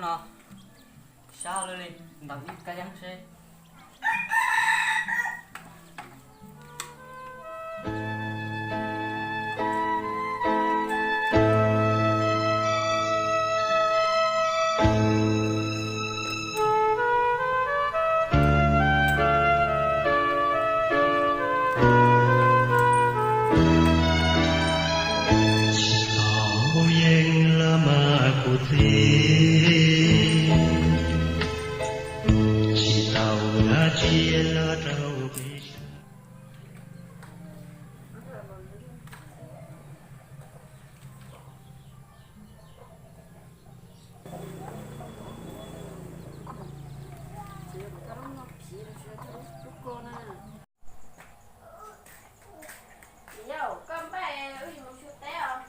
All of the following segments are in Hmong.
Sab lawm li, ntaus ib kab yeeb seb. Tsis tau yeej los mas kuv txiv, tsis tau dab tsi los rau peb. Yau, koj npaj wb mus xyuas teb os.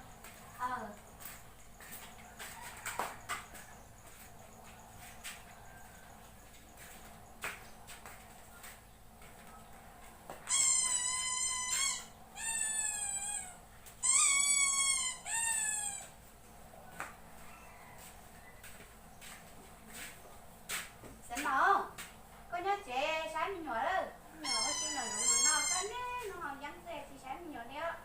Xeev Laus, koj nyob tsev saib me nyuam lawm, me nyuam ua si nraum zoov no, koj niaj hnub haus yeeb xwb tsis saib me nyuam li os.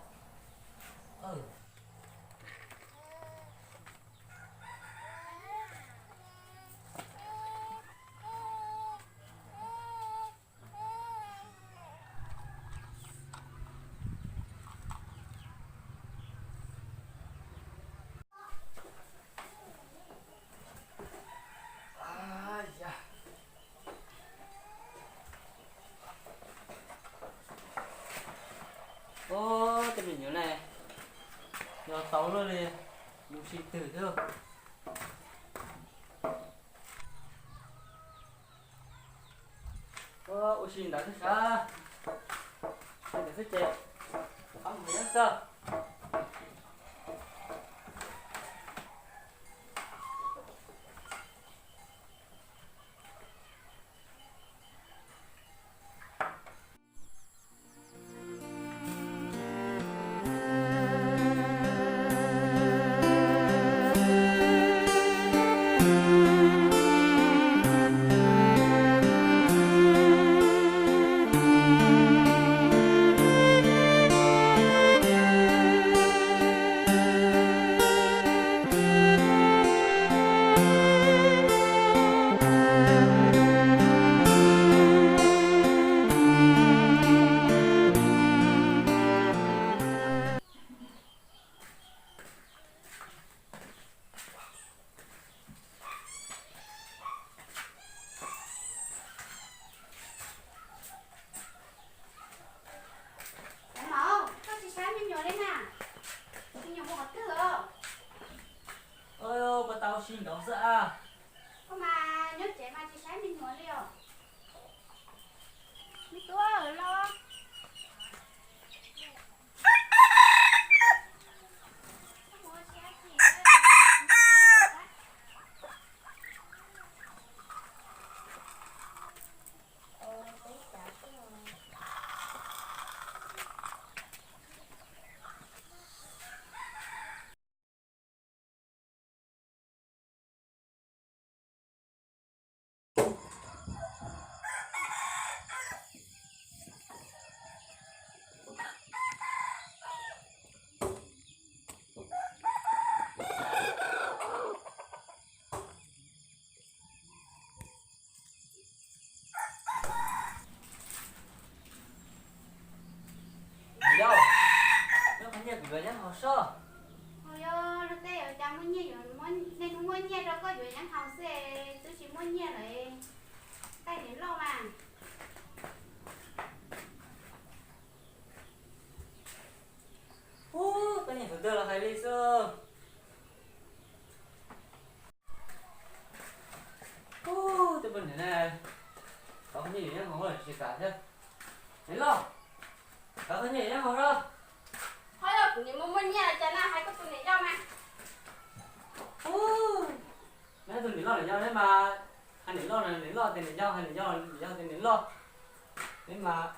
Ob, tej me nyuam ne, nyob tau luaj li, mus sim twg thiab. Ua si ntawd xwb sav, ntawd xwb ces, qhov mus nyob xwb. Xeev Laus, koj tsis saib me nyuam li na? Me nyuam mus qhov twg os? Puas tau ua si nraud xwb a? Koj mas nyob tsev mas tsis saib me nyuam li os. Me tub los. Yau, muab qhov nyiaj kuv yuav yeeb haus soj. Yog luag tej yuav cas muaj nyiaj, niaj hnub muab nyiaj rau koj yuav yeeb haus xwb, twb tsis muaj nyiaj lawm, nqaij niam loj mas. Ub, koj niag tus twg los hais li xwb. Ub, twb poj niam ne, thov qhov nyiaj yuav yeeb haus los tsis kam thiab. Niam loj, thov qhov nyiaj yuav yeeb haus los. Ho yog kuv niam muaj muaj nyiaj cas na, hais koj tus niam yau mas. Ub, neb tus niam loj niam yau neb mas, hais niam loj niam loj tias niam yau, hais niam yau niam yau tias niam loj, neb mas.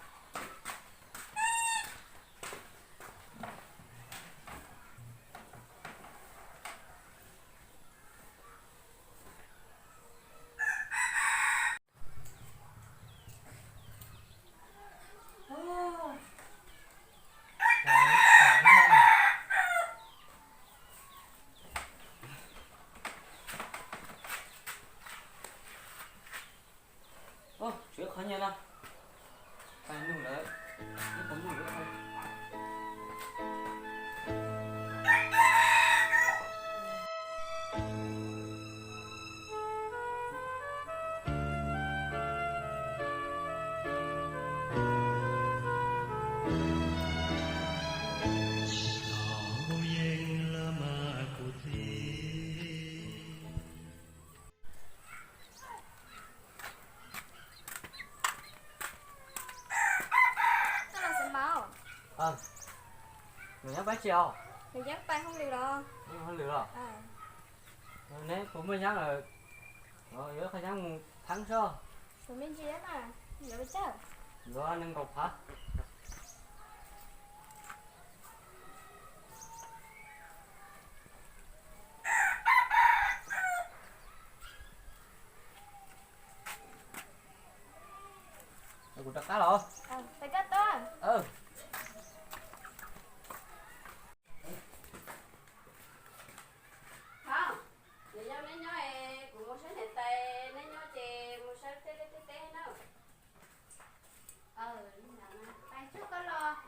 Qhov nyiaj na, pais nug lawm, ib qho muaj lawm. Koj los xeev maum. Nws nyob pab tsi os? Nws nyob pab hauj lwm los. Hauj lwm los? Neb puas muaj yeeb lawm? Yuav qhov yeeb mus pheeb soj. Kuv me ntsis na, yuav pes tsawg? Yuav nees nkaum phav. Kuv rov qab los. Thov, nws yog neb nyob es kuv mus saib niam tais, neb nyob ces mus saib tej liaj tej teb na. Pais tsuag koj los.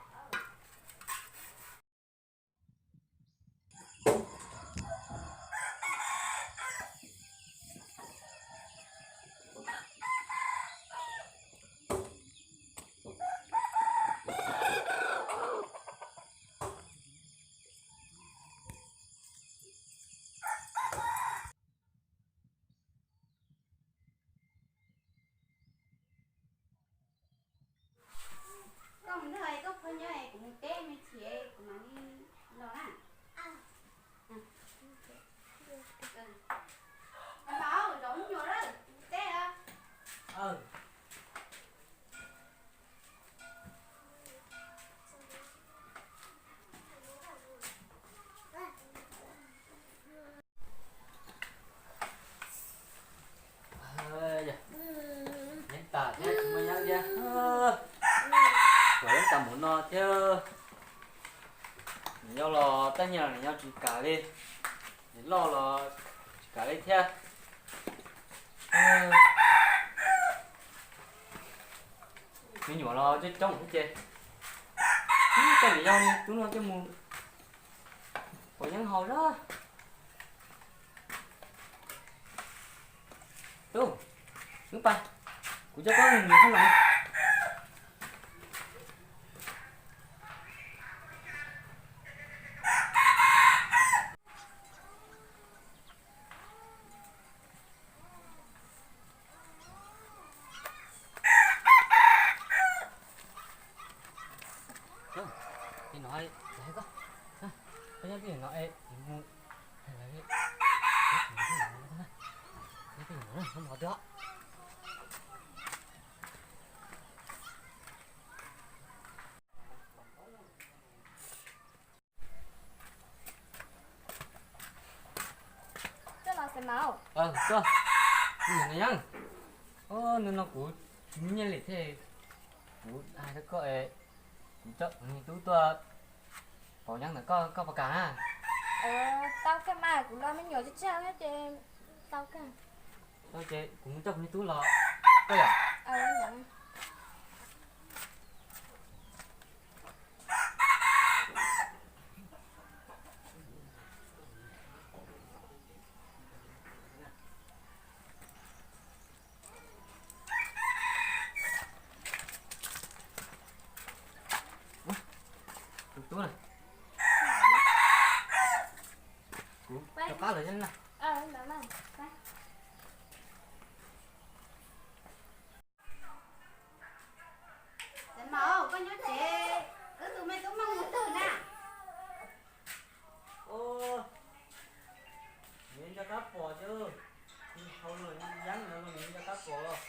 Koj mus nrog koj phooj ywg, kuv mus teb me ntsis, kuv mam li los na. Mam zov me nyuam lawm, mus teb os. Yeeb tas thiab, tsis muaj yeeb thiab. Kom yeeb tas mus no thiab. Nws nyob los tej nyiaj los nws nyob tsis kam li, nws loj los tsis kam li thiab. Me nyuam los coob coob thiab ces, tej nws yog li tub no coj mus kom yeeb haus zog. Tub, wb pais, kuv coj koj mus nws qhov no. Li no, koj nyob li no es kuv mus, nyob li no, nyob li no, nyob li no. Koj los xeev maum. Koj, kuv nyob no, nyob no kuv tsis muaj nyiaj li thiab. Kuv hais rau koj es kuv coj kuv niag tub tuaj pauv yeeb ntawm koj, koj puas kam na? Tau kawg mas, kuv los me nyuam tsawg tsawg thiab ces tau kawg. Ces kuv mus coj kuv niag tub los koj yom? Tus tub na, kuv rov qab los na. Xeev maum, koj nyob tsev, wb tus me tub Meej mus twg na? Nws nco qab pom, hauv yeeb no nws nco qab pom.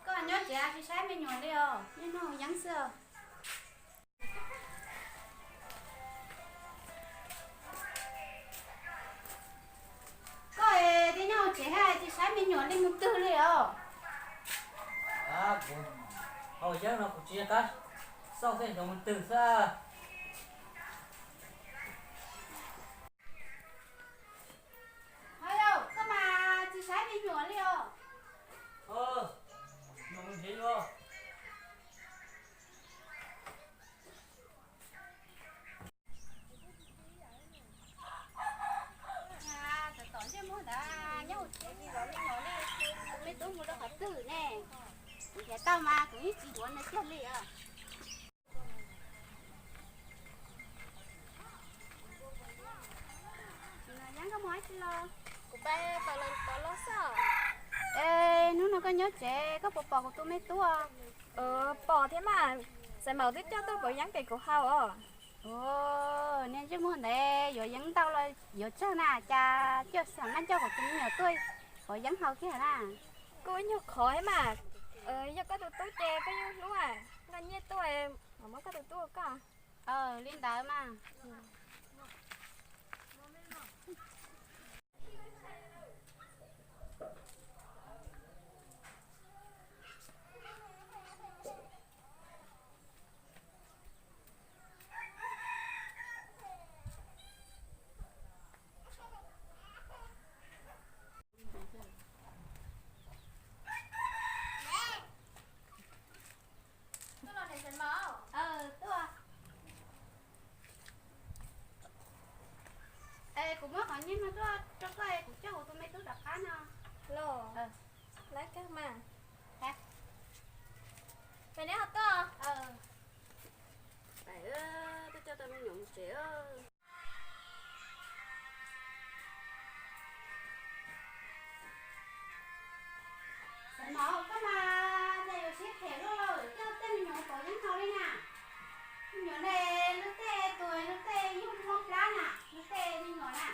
Koj nyob tsev tsis saib me nyuam li os, nyob noj yeeb xwb os. Koj es twb nyob hauv tsev thiab tsis saib me nyuam li mus twg li os? Kuv hauv yeeb no kuv tsis nco qab xauj tej xyov mus twg xwb. Ho yau, koj mas tsis saib me nyuam li os. Mus rau qhov twg ne? Kuv nrhiav tau mas kuv yeej tsis yuav nws kiag li os. Yeeb, koj mus dab tsi los? Kuv pais pom lawv pov los xwb. Es hnub no koj nyob tsev koj puas pom kuv tus me tub? Pom thiab mas, Xaiv Maum twb coj tuaj pov yeeb pem kuv haus os. Niag ntsej muag ntawd yuav yeeb ntau los yuav tsawg na, cas coj xam maj coj kuv tus me nyuam tuaj pov yeeb haus kiag na. Kuj ib nyuag qhov thiab mas, yog koj tus tub ces koj yeej hlub, nqa nyiaj tuaj mam muab koj tus tub rau koj. Li ntawd mas. Es kuv muab qhov nyiaj no tuaj rau koj, kuv coj kuv tus me tub rov qab no. Los, lawv kawg mas. Peb neb ho tuaj. Pais, tuaj coj tau me nyuam mus tsev. Xaiv Maum, koj mas cas yuav siab phem luaj li, coj tej me nyuam pov yeeb haus li na. Me nyuam ne, luag tej tuag luag tej yug mob plab na, luag tej me nyuam na.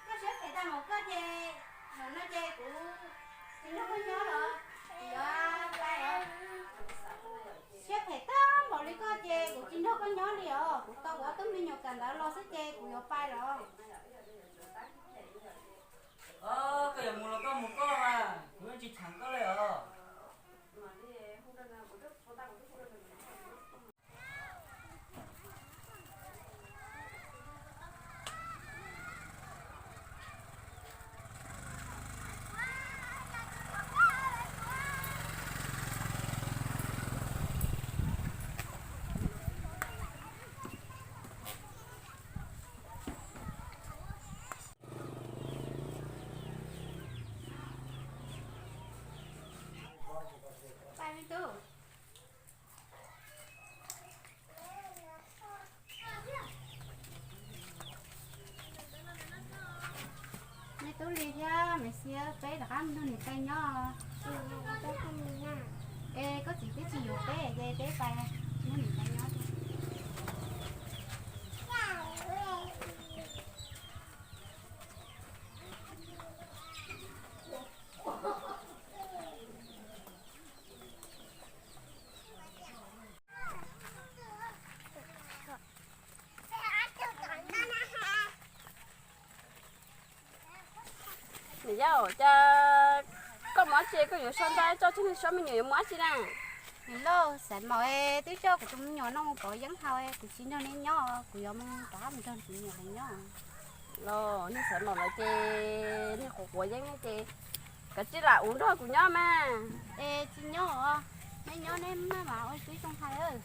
Koj siab phem tag npaum koj ces, zaum no ces kuv tsis nrog koj nyob lawm, kuv yuav pais os. Siab phem tag npaum li koj ces kuv tsis nrog koj nyob li os, kuv tau kuv ob tug me nyuam kawm ntawv los xwb ces kuv yuav pais lawm. Koj yuav mus los koj mus koj, kuv yeej tsis cheem koj li os. Pais me tub. Me tub Lis thiab me Xiab, peb rov qab mus nrog niam tais nyob. Es koj txiv twb tsis yuav peb ces peb pais nrog niam tais nyob. Niam yau, cas koj mus dab tsi koj yuav so nra tso tseg, niag me nyuam yuav mus dab tsi na? Niam lauj, Xaiv Maum twb coj kuv tus me nyuam no mus pov yeeb haus, kuv tsis nrog neb nyob, kuv yuav mus rov qab mus nrog kuv niam lawv nyob. Los niag Xaiv Maum lawv ces niag quav quav yeeb ces kav tsij lam ua nrog kuv nyob mas. Es tsis nyob os, neb nyob neb maj mam ua tib zoo hais.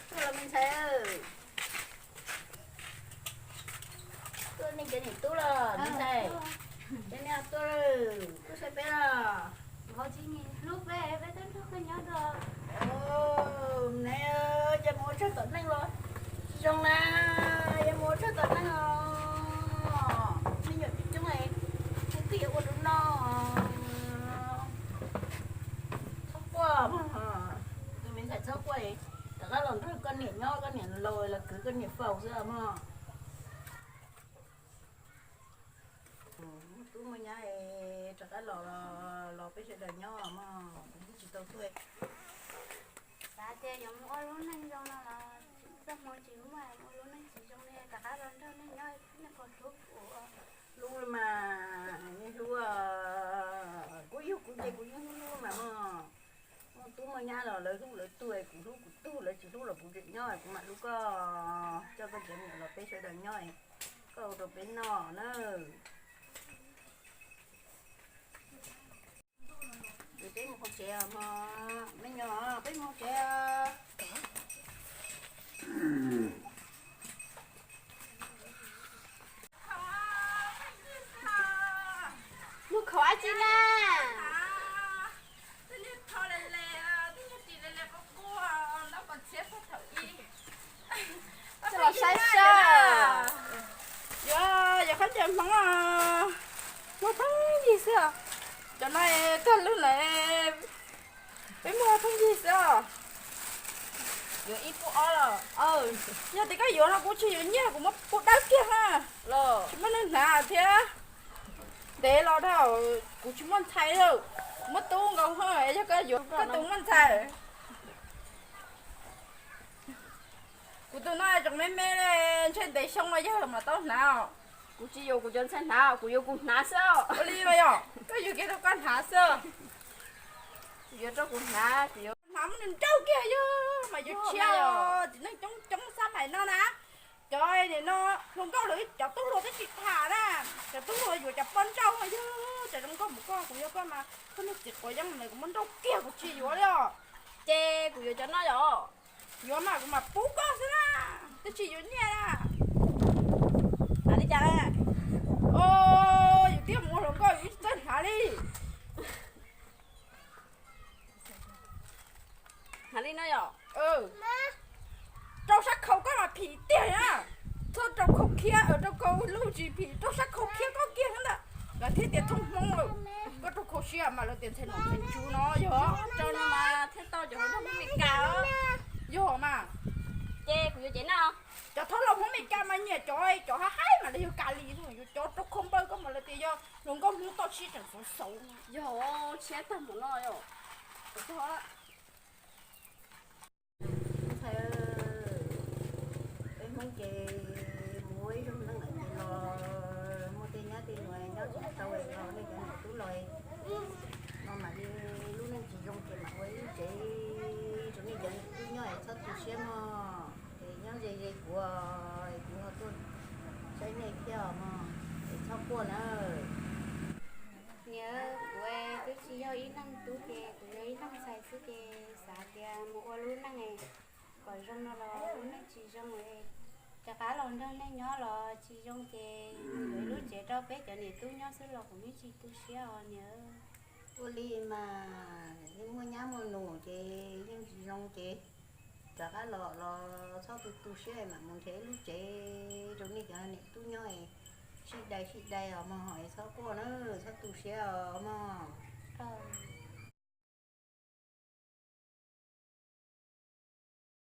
Tuaj los me ntxhais, tuaj me Niam tub los, niam ntxhais, ces nej tuaj, tuaj saib peb los. Hlub peb, peb twb nrog koj nyob dua. Ces mus ua tshaj tom neej los tsis zoo na, yuav mus ua tshaj tom neej os. Me nyuam coob coob, twb yuav ua rau noj. Txhob quaj, tus me ntxhais txhob quaj, rov qab los nrog koj niam nyob, koj niam laus los kwv koj niam faus xwb mog. Muaj tub muaj nyab es rov qab los, los peb sawv daws nyob mog, kuv twb tsis tau tuaj. Xav tias yuav mus ua lub neej zoo no los txoj hmoo tsis muaj, ua lub neej tsis zoo li, rov qab los nrog nej nyob, nej puas hlub kuv? Hlub mas, hlub, kuv yug kuv ces kuv yeej hlub hlub mas mog. Muaj tub muaj nyab los lawv hlub lawv tug, kuv hlub kuv tug, lawv tsis hlub los kuv tseem nyob, kuv mam hlub koj, coj koj cov me nyuam los peb sawv daws nyob, koj ua rau peb noj na. Ces peb mus hauv tsev os mog, me nyuam, peb mus hauv tsev os. Mus khaum dab tsi na? Coj los saib seb. Yuav, yuav qhov cov hmoov, muaj pheej yig xwb os. Cov no tag lub lawm, peb muaj pheej yig xwb os. Yuav ib pub ob los? Yog tias koj yuav no kuv tsis yuav nyiaj, kuv muab pub dawb kiag na. Tsis muaj neeg hnav thiab. Ntev los dhau, kuv tsis muaj ntxhais li. Muaj tub nkaus, yog koj yuav koj tus muaj ntxhais. Kuv tus no tseem me me li, ntshe ntev xyoo mas yawg mam tau hnav os. Kuv tsis yuav kuv cov ntxhais hnav, kuv yuav kuv hnav xwb. Ua li mas yog koj yuav kiag rau koj hnav xwb. Kuv yuav rau kuv hnav, kuv yuav hnav muab nws nrauj kiag, yog mas yuav tshiab os. Txiv neej coob coob xab maim no na. Cov nim no hluas nkauj lawv cov tub hluas twb tsis tham na. Cov tub hluas yuav cov poj nrauj, yog cov zoo nkauj mus koj, kuv yog koj mas koj niag txiv quav yeeb ntawd kuv muab nrauj kiag kuv tsis yuav li os. Ces kuv yuav cov no yom. Yuav mas kuv mam pub koj xwb na, twb tsis yuav nyiaj na. Hnav li cas na? Yus twb mus ua hluas nkauj yus tsis txawj hnav li. Hnav li no yom. Rau sab khau koj mas phim tiag na. Txhob rau khau khiab, rau khau lub tsis phim, rau sab khau khiab koj kiag ntag. Lawv thiaj tias thooj hmoob lawm. Koj rau khau siab mas lawv tias ntxhais nom ntxhais tswv no yog. Rau no mas thiaj tau cov hluas nraug Hmoob Meskas. Yog mas. Ces kuv yuav cev no. Cov thaub laus Hmoob Meskas mas nyiam cov, cov haib haib mas lawv yog Kali xwb, yuav cov rau khau npaws koj mas lawv tias yog hluas nkauj Hmoob toj siab tseem xauv xauv. Yog tshiab tag mus no yom. Ntxhais, peb Hmoob ces mus ua ib zaug neej lawm ces los muaj tej nyab tej nus nyob tsis tau los nej cov niam tub los no mam li lub neej tsis zoo ces mam ua ib lub tsev rau nej cov niam tub nyob es txhob tu siab mog. Es nyob ze ze kuv, kuv ho tuaj saib nej thiab os mog, es txhob quaj na. Niam, kuv twb tsis yog ib leeg tub ces kuv yog ib leeg ntxhais xwb ces xav tias mus ua lub neej kom zoo no los lub neej tsis zoo, rov qab los nrog nej nyob los tsis zoo ces mus yuav ib lub tsev rau peb cov niam tub nyob xwb los kuv yeej tsis tu siab os niam. Ua li mas yeej muaj nyab muaj nus ces yeej tsis zoo ces rov qab los los txhob tu tu siab, mam mus nrhiav ib lub tsev rau nej cov niam tub nyob es sib dai sib dai os mog, es txhob quaj na, txhob tu siab os mog.